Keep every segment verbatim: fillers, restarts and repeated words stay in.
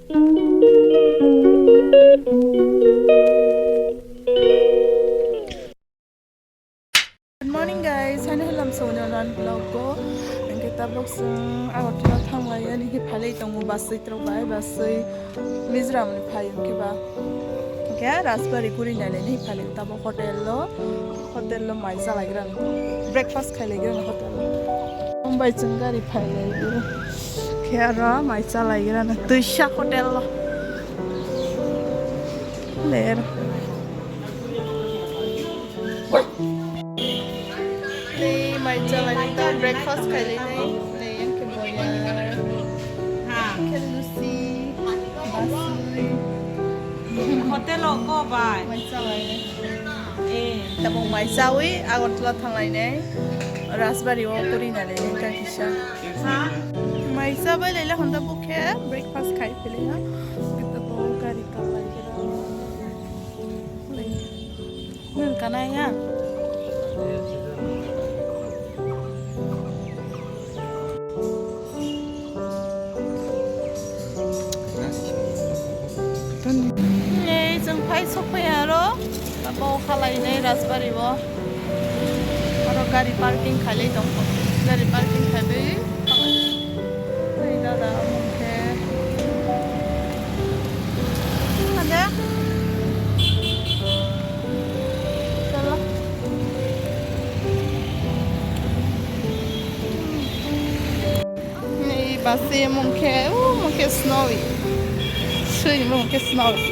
Good morning guys, hani halam songni non vlog ko. Engke tabok song Agartala thanglai ani hi phalai tongo, bus soi trok bai, bus soi Mizoram ni phai engke ba. Engke Rajbari guri nai ni phalai tabok hotel lo, hotel lo mai chalai gra, breakfast khailai gra hotel lo. Mumbai chwng gari phailai gra, khe aro mai chalai gra twisa hotel lo. Ler. Tei mai chalai ta breakfast khailai nai. Tei engke boya. Ha. Engke lusi, basui. Hotel o ko bai. Mai chalai nai. Eh. Tabok mai chawi Agartala thanglai nai. Rajbari o puri nai nai ta kisa. Ha. Mai chabai laila honda bukhe breakfast khai philai ha. Tabok gari kalai. Nang kanai ya. Ei, chwng phai sokphai aro. Abo halai nai Rajbari o. Aro gari parking khailai tongkho. Gari parking khaibai. Oi, dada, omo khe. Ada? Chalo. Ni basi omo khe, omo khe snowy. Sui omo khe snowy.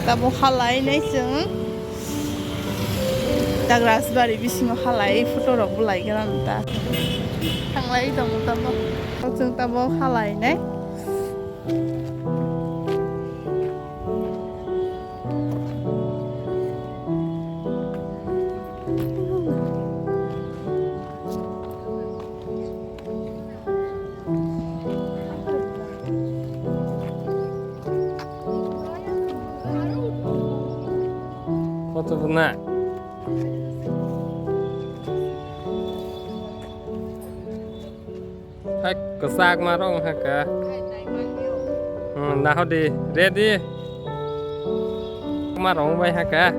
Tabo halai nai chwng. Tak Rajbari bisingo halai photo rok bo lai gra ta. Thanglai tongo tabo. Chwng tabo halai nai. Koto bwna. Hai, kwchak ma rong ha ka. Hmm, nahodi, ready. Ma rong bai ha ka.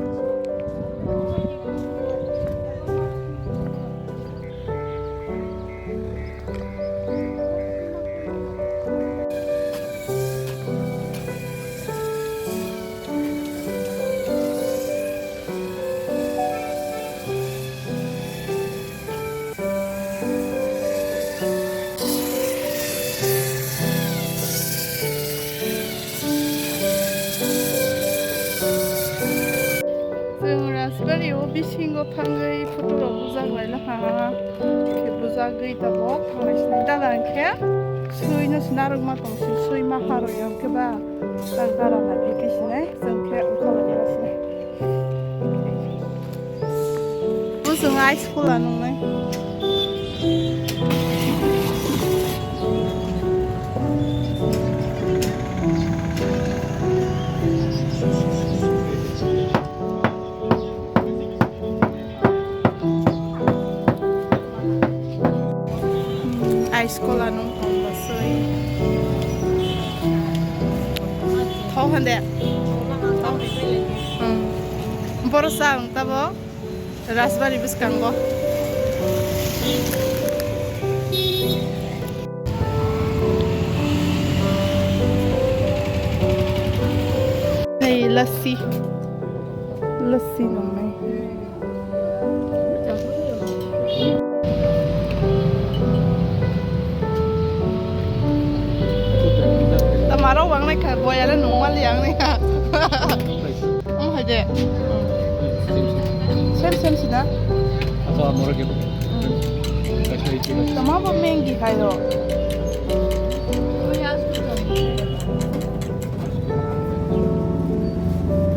Chwng Rajbari o bisingo thangwi photo rok bujak lai laha. Khe bujagwi tabok thanglai sini. Dada hwnkhe sui no sina rwkma tong si, sui ma harwi hwnkhe ba tak dara na phi phi sinai. Chwng khe ongkhorwi sinai. Bo chwng ice cola nungnai. Ice cola nung tong basui. Thok hande. Hmm. Borok sa ang tabo. Rajbari bwskango. Hey, lassi. Lassi nungnai. Tamaro wangnai kha, boyale nungmali ang ni ha. Omo hai de. Sem sem sina. Tama bo mengi hai ro.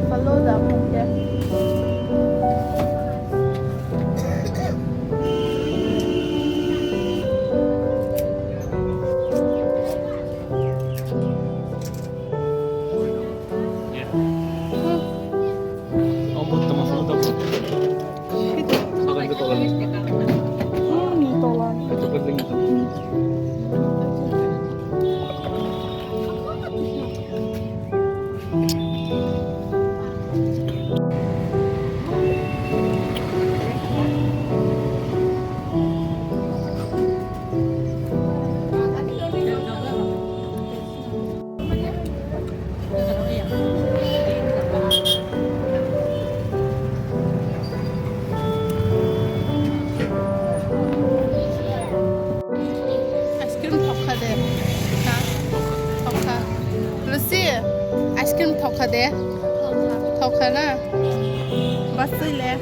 Hello da mungke. Hmm, ni tola. Eh, thok kha na? Bas le.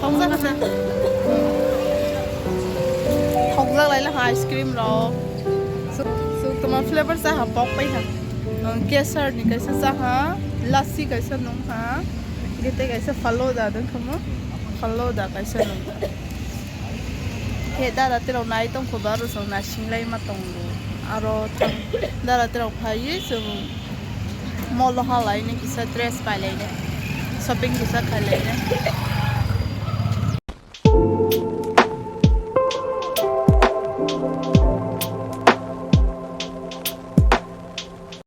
Thok jak kha. Thok jak lai la ice cream rok. So, so toma flavor cha ha pok pai ha. Ang kesar ni kaisa cha ha, lassi kaisa nung ha. Gete kaisa falooda dong kha mo. Falooda kaisa nung. He dada terok nai tong kho ba rosong na singlai ma tongo. Aro dada terok phaiwi chwng mall o halai ni kisa dress pai lai ni shopping kisa khai lai ni.